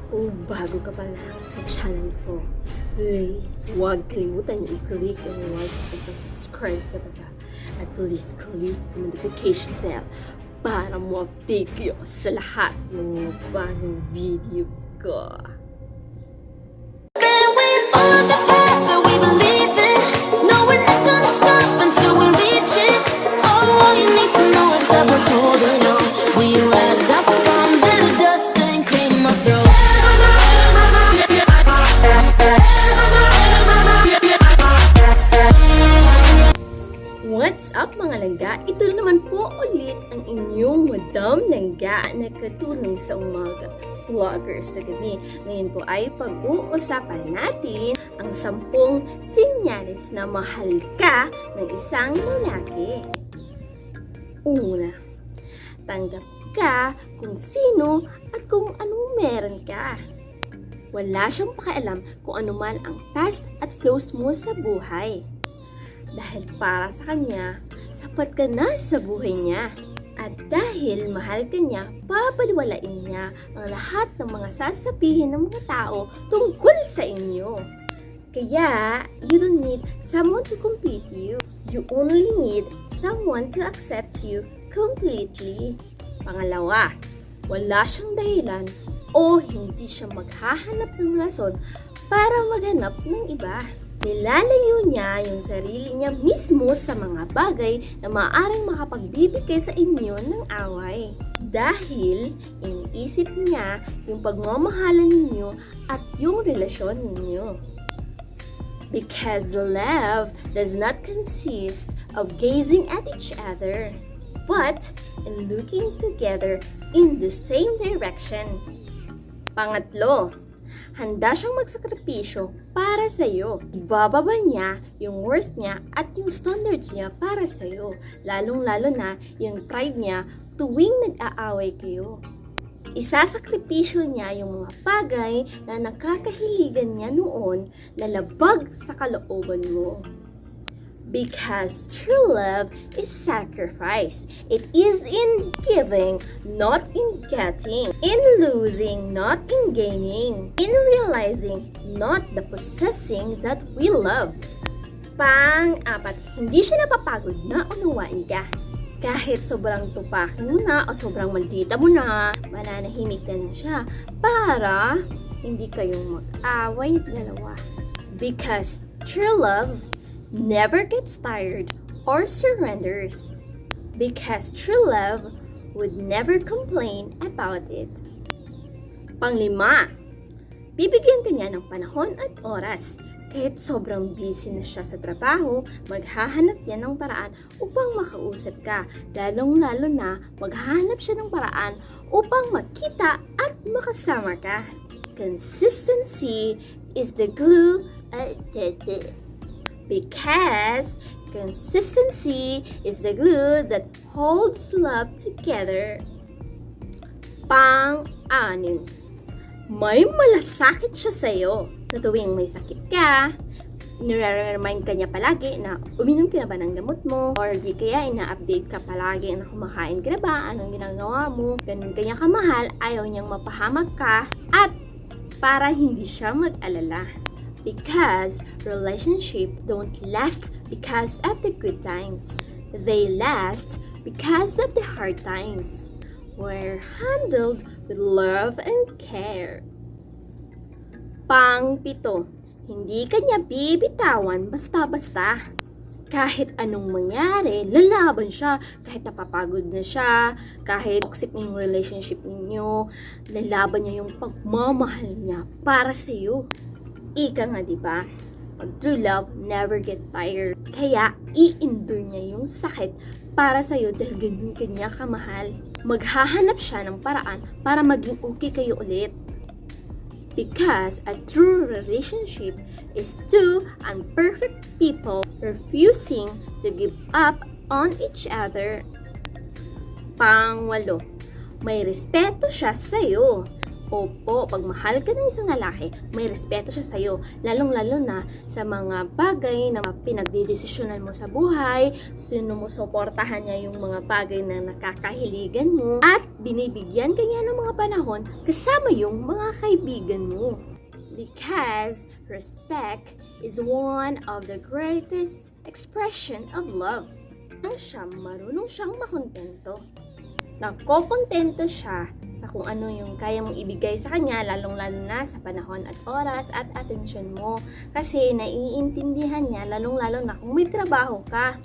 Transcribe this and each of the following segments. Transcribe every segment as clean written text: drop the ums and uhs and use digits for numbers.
Kung bago ka pa lang sa channel ko, please huwag kalimutan yung i-click ang like at subscribe sa baba. At please click the notification bell para mo-update kayo sa lahat ng mga bagong videos ko. What's up mga langga? Ito naman po ulit ang inyong Madam Langga na katulong sa umaga, vlogger sa gabi. Ngayon po ay pag-uusapan natin ang 10 senyales na mahal ka ng isang lalaki. Una, tanggap ka kung sino at kung anong meron ka. Wala siyang pakialam kung ano man ang past at flaws mo sa buhay. Dahil para sa kanya, sapat ka na sa buhay niya. At dahil mahal ka niya, papaliwalain niya ang lahat ng mga sasabihin ng mga tao tungkol sa inyo. Kaya, you don't need someone to complete you. You only need someone to accept you completely. Pangalawa, wala siyang dahilan o hindi siya maghahanap ng rason para maghanap ng iba. Nilalayo niya yung sarili niya mismo sa mga bagay na maaaring makapagbibigay sa inyo ng away. Dahil iniisip niya yung pagmamahalan ninyo at yung relasyon ninyo. Because love does not consist of gazing at each other, but in looking together in the same direction. Pangatlo, handa siyang magsakripisyo para sa'yo. Ibababa niya yung worth niya at yung standards niya para sa'yo. Lalong-lalo na yung pride niya tuwing nag-aaway kayo. Isasakripisyo niya yung mga bagay na nakakahiligan niya noon na labag sa kalooban mo. Because true love is sacrifice. It is in giving, not in getting. In losing, not in gaining. In realizing, not the possessing that we love. Pang-apat, hindi siya napapagod na unawain ka. Kahit sobrang tupakin mo na o sobrang maldita mo na, mananahimik na siya para hindi kayong mag-away dalawa. Because true love never gets tired or surrenders, because true love would never complain about it. Panglima, bibigyan ka niya ng panahon at oras. Kahit sobrang busy na siya sa trabaho, maghahanap yan ng paraan upang makausap ka. Lalong-lalo na maghahanap siya ng paraan upang makita at makasama ka. Consistency is the glue because consistency is the glue that holds love together. Pang-anim, may malasakit siya sa'yo. Na tuwing may sakit ka, nire-remind ka niya palagi na uminom ka na ba ng gamot mo, or di kaya ina-update ka palagi na kumakain ka na ba, anong ginagawa mo, ganun kanya kamahal, ayaw niyang mapahamak ka, at para hindi siya mag-alala. Because relationship don't last because of the good times. They last because of the hard times. We're handled with love and care. Pang-pito, hindi ka niya bibitawan basta-basta. Kahit anong mangyari, lalaban siya. Kahit napapagod na siya, kahit toxic na yung relationship ninyo, lalaban niya yung pagmamahal niya para sa'yo. Ika nga, diba? Pag true love, never get tired. Kaya, i-endure niya yung sakit para sa'yo dahil ganyan kanya kamahal. Maghahanap siya ng paraan para maging okay kayo ulit. Because a true relationship is two imperfect people refusing to give up on each other. Pangwalo, may respeto siya sa'yo. Opo, pag mahal ka ng isang lalaki, may respeto siya sa'yo. Lalong-lalo na sa mga bagay na pinagdidesisyonan mo sa buhay, sinusuportahan niya yung mga bagay na nakakahiligan mo, at binibigyan ka niya ng mga panahon kasama yung mga kaibigan mo. Because respect is one of the greatest expression of love. Marunong siyang makontento. Nakokontento siya sa kung ano yung kaya mong ibigay sa kanya, lalong-lalo na sa panahon at oras at atensyon mo. Kasi naiintindihan niya, lalong-lalo na kung may trabaho ka.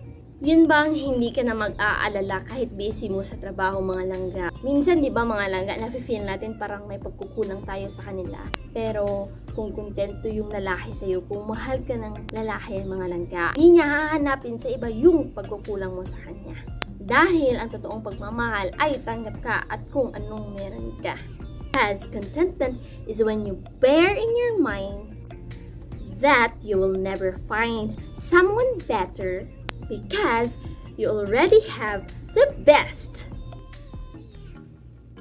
Yun bang hindi ka na mag-aalala kahit busy mo sa trabaho, mga langga? Minsan, di ba mga langga, nafe-feel natin parang may pagkukulang tayo sa kanila. Pero kung kontento yung lalaki sa'yo, kung mahal ka ng lalaki, mga langga, hindi niya hahanapin sa iba yung pagkukulang mo sa kanya. Dahil ang totoong pagmamahal ay tanggap ka at kung anong meron ka. As contentment is when you bear in your mind that you will never find someone better because you already have the best.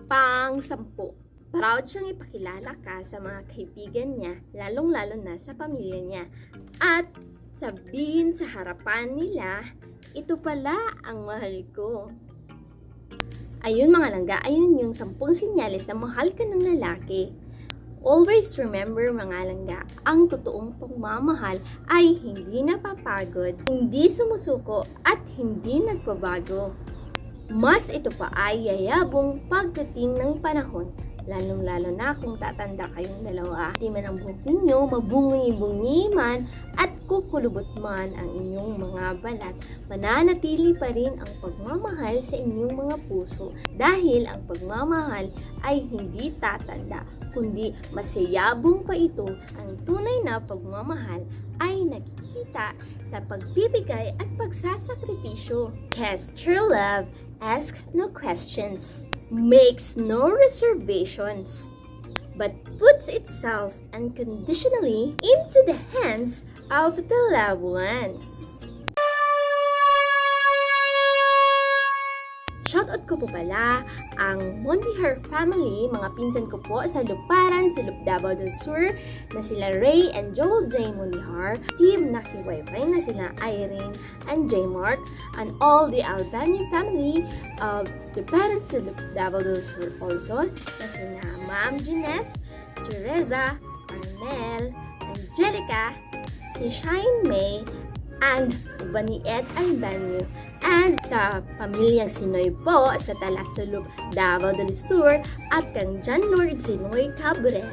Pang-10. Proud siyang ipakilala ka sa mga kaibigan niya, lalong-lalo na sa pamilya niya. At sabihin sa harapan nila, ito pala ang mahal ko. Ayun mga langga, ayun yung 10 senyales na mahal ka ng lalaki. Always remember mga langga, ang totoong pagmamahal ay hindi napapagod, hindi sumusuko, at hindi nagbabago. Mas ito pa ay yayabong pagdating ng panahon, lalong-lalo na kung tatanda kayong dalawa. Di man ang buhok ninyo, mabungi-bungi man at kukulubot man ang inyong mga balat, mananatili pa rin ang pagmamahal sa inyong mga puso dahil ang pagmamahal ay hindi tatanda, kundi masayabong pa ito. Ang tunay na pagmamahal ay nakikita sa pagbibigay at pagsasakripisyo. Because true love asks no questions, makes no reservations, but puts itself unconditionally into the hands of the loved ones. Shoutout ko po pala ang Mondihar family, mga pinsan ko po sa Luparan, sa Davao del Sur, na sila Ray and Joel J. Mondihar, Team Naki Wi-Fi na sila Irene and J. Mark, and all the Albania family of Luparan, sa Davao del Sur also, na sila Ma'am Jeanette, Teresa, Arnel, Angelica, si Shine May, and Baniet and Banyo, and sa pamilyang Sinoy po sa Talasulok, Davao del Sur, at kang John Lord Sinoy Cabrera.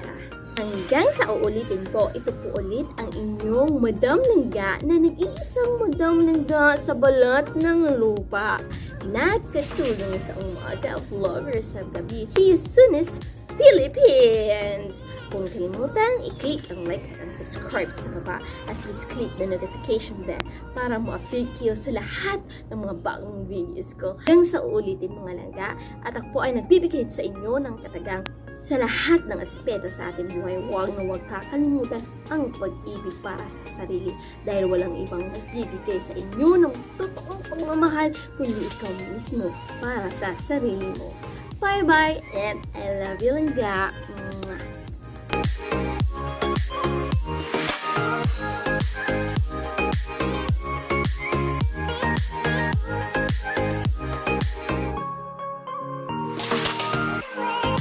Hanggang sa uulitin ko, ito po ulit ang inyong Madam Langga na nag-iisang Madam Langga sa balat ng lupa. Nagkatulong sa umaga vlogger sa gabi, Hiyusunis, Philippines! Kung kalimutan, i-click ang like at ang subscribe sa baba at please click the notification bell para mo-update kayo sa lahat ng mga bagong videos ko. Hanggang sa uulitin mga langga, at ako po ay nagbibigay sa inyo ng katagang sa lahat ng aspeto sa ating buhay. Huwag na huwag kakalimutan ang pag-ibig para sa sarili dahil walang ibang nagbibigay sa inyo ng totoong pagmamahal kundi ikaw mismo para sa sarili mo. Bye-bye and I love you langga!